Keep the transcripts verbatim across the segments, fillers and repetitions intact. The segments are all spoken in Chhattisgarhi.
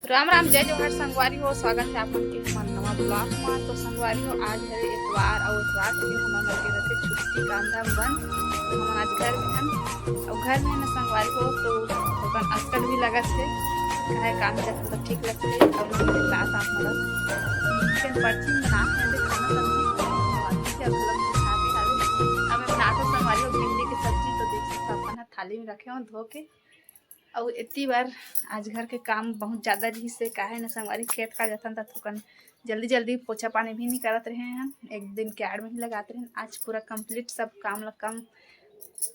राम राम, जय जोहार संगवारी हो, स्वागत है आप मन के हमर नवा ब्लॉग में। तो संगवारी हो, आज है एतवार और एतवार के दिन हमन मन के रहथे छुट्टी, काम धाम बंद। तो हमन आज घर में हन और घर में ना संगवारी हो तो अपन अस्कट भी लगत है, काहे काम जाथे तो ठीक लगथे। और हमन के साथ आप मन चिकन पर्ची में नाम है, खाना सब नहीं खाना, अब हम नाम तो संगवारी हो भिंडी की सब्जी तो देख सकते अपन थाली में रखे हो धो के। अउ एती बर आज घर के काम बहुत ज्यादा रहिस हे, काहे न संगवारी खेत खार जाथन त थोकन जल्दी जल्दी पोछा पानी भी नहीं करत रहे हन, एक दिन के आड़ में ही लगात रहे हन। आज पूरा कंप्लीट सब काम ला कम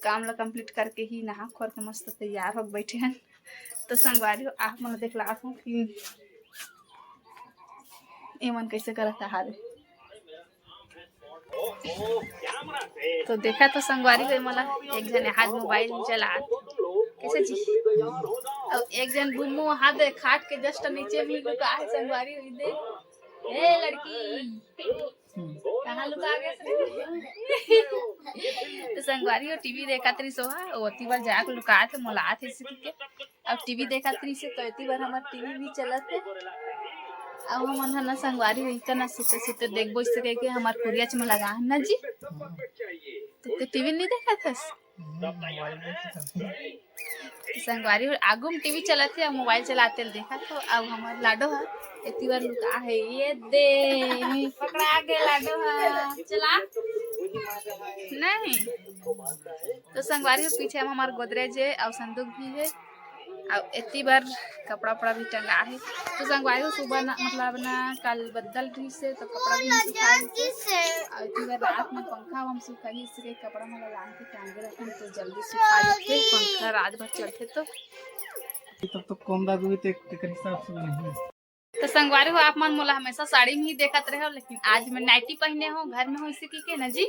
काम ला कंप्लीट करके ही नहा खोर के मस्त तैयार हो बैठे हन। तो संगवारी हो आप मन देखला हूँ कि एमन कैसे करत आहार। तो देखा तो संगवारी हो, मोला एक जने हाथ मोबाइल चला, कैसे जी? अब एक जन बुम्मू हाथ दे खाट के जस्ट नीचे भी लुका है संगवारी हो दे। ए लड़की, कहाँ लुका गए? तो संगवारी हो टीवी देखा तरी सोहा, ओती बार जाके लुका थे, मोला आथे इसी के। अब टीवी देखत रहिस हे, तो एती बर हमर टीवी भी चलत हे। अब हमन ह ना संगवारी हो इतना सुते सुते देखबो, इससे कह के हमर कुरियाच में लगा है ना जी। तो ते टीवी नहीं देखत हस? तो संगवारी हो आगू में टीवी चलत हे, अब मोबाइल चलाते ले देखत हो। अब हमर लाडो ह एती बर लुका है, ये दे पकड़ा के लाडो ह चला नहीं। तो संगवारी हो पीछे में हमर गोदरेज है और संदूक भी है। अउ एती बर कपड़ा उपड़ा भी टंगा हे। तो संगवारी हो, सुबह ना, मतलब ना, कल बदल रहिस हे, तो कपड़ा भी नहीं सुखाए रहिस हे। अउ एती बर रात में पंखा हम सुखाई, इसलिए कपड़ा मन ला लान के टांगे रखन, तो जल्दी सुखा जाथे। पंखा रात भर चलथे तो। तब तो कौन दादू भी ते-, तेकर हिसाब से नहीं। तो संगवारी हो, आप मन मोला हमेशा साड़ी में ही देखत रहे हो, लेकिन आज मैं नाइटी पहने हो, घर में हो इसी की के ना जी।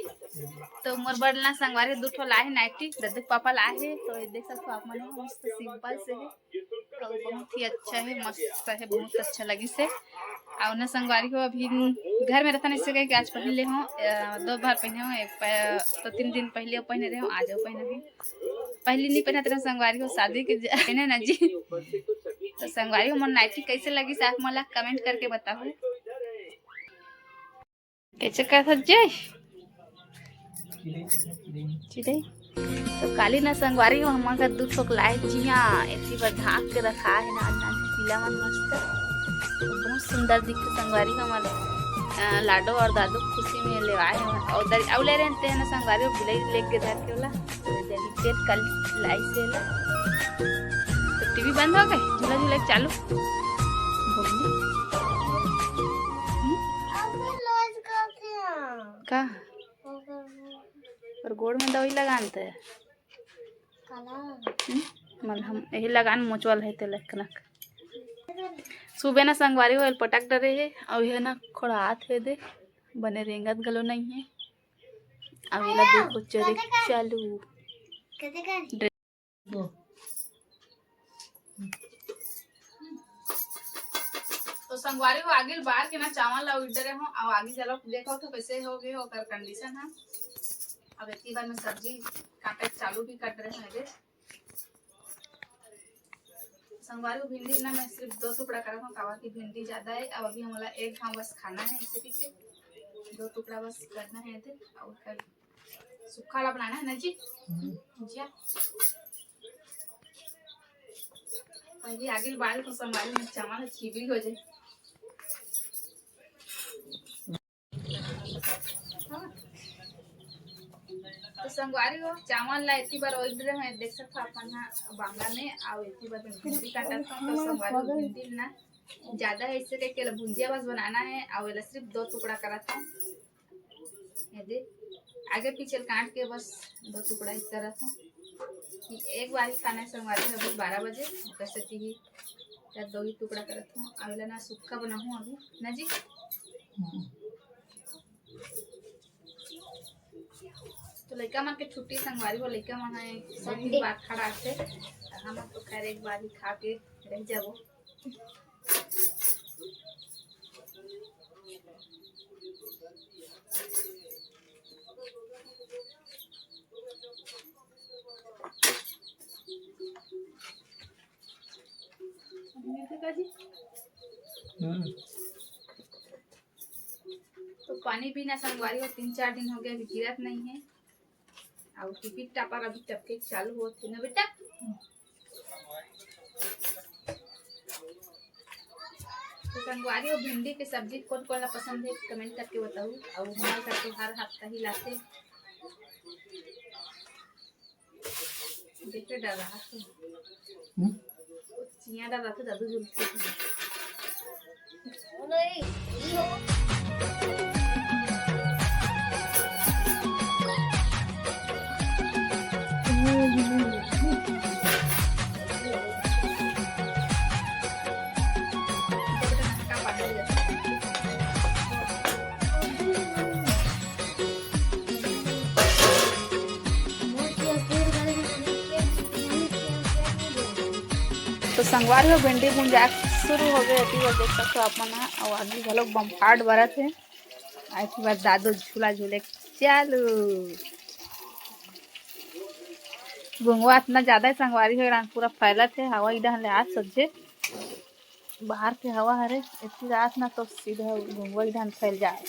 तो मोर बर ना संगवारी हो, दू ठो लाए नाइटी, दद्दू के पापा लाए हे। तो ये देख सकते हो आप मन, मस्त सिंपल से है, तो बहुत ही अच्छा है, मस्त है, बहुत अच्छा लगिस हे। और ना संगवारी हो, अभी घर में रहता नहीं सके कि आज पहले हो, अ, दो बार पहने हो, एक प-, तो तीन दिन पहले पहने रहे हो, आज पहने हो। पहली नहीं पहनत रहे संगवारी हो, शादी के ज-, पहने ना जी। तो संगवारी हो, मोर नाइटी कैसे लगिस आप मोला कमेंट करके बताओ। कैसे कर सकते? चिड़ै। तो काली ना संगवारी हो, हमन का दू ठोक लाए जिया, एती बर ढाक के रखा है ना, ना पीला मन मस्त, बहुत सुंदर दिखते संगवारी हो। हमर, अ, लाडो और दादू खुशी में लेवाए हैं और दर-, अउ ले रहे हैं ना संगवारी हो, बिलाई लेके धर के वाला। तो जल्दी पेट कल लाइस हे ला। तो टीवी बंद हो गए, झूला झूला चालू। बबली। हम्म? का? और गोड़ में दवाई लगान ते? हम्म? मलहम यही लगान मोचवल है ते लखनक। सुबह ना संगवारी होयल पटक डरे है, और ये ना खोड़ात है दे, बने रेंगत गलो नहीं है। अब एला देखो चरे चालू। तो संगवारी हो आगे बार के ना चावल ला उड़ रहे हो, अब आगे चलो देखो तो कैसे हो गए ओकर कंडीशन है। अब इतनी बार में सब्जी काटे चालू भी कर रहे हैं। संगवारी हो भिंडी ना मैं सिर्फ दो टुकड़ा करत हूँ, काबर कि भिंडी ज्यादा है। अब अभी हमला एक घाव बस खाना है, इसे पीछे दो टुकड़ा बस करना है। और सूखा वाला बनाना है ना जी। हम्म। भुजिया। पहले आगे बाल को संभाल में चावल खिबड़ी हो जाए। तो संगवारी हो, चावल ला इतनी बार ओइड रहे हैं, देख सकते हो अपन हा बांगा में, और इतनी बार भिंडी काटा था। तो संगवारी हो, भिंडी ना ज्यादा है, इससे करके भुंजिया बस बनाना है। और एला सिर्फ दो टुकड़ा करा था। ये दे, आगे पीछे काट के बस दो टुकड़ा इस तरह से कि एक बार ही खाना है संगवारी, अभी बारह बजे, ओकर सेती ही या दो ही टुकड़ा करत हूँ। अवेला ना सुक्खा बनाहूँ अभी ना जी। तो लइका मन के छुट्टी संगवारी हो, लइका मन है सब दिन बार खड़ा थे, हम तो खैर एक बार ही खा के रह जाबो। हम्म। तो पानी भी ना संगवारी हो, तीन चार दिन हो गया, अभी गिरत नहीं है। और टिपिट टापर अभी टपके चालू होत है ना बेटा। तो संगवारी हो, भिंडी के सब्जी कौन कौन ला पसंद है, कमेंट करके बताऊ। और हमारे घर तो हर हफ्ता ही लाते। देखे डर रहा है। हम्म? चिया डर रहा था, दादू जुलते थे। तो संगवारी हो, भिंडी भुंजा शुरू हो गए। एती बर देख सकते हो आप मन ह, अउ आगी घलो बम्फाट बरत हे। आ एती बर दादू झूला झूले चालू। घुंघवा इतना ज्यादा है संगवारी हो, पूरा फैलत है। हवा इधर ले आज सज्जे बाहर के हवा हरे, एती रात ना तो सीधा घुंघवा इधर फैल जाए।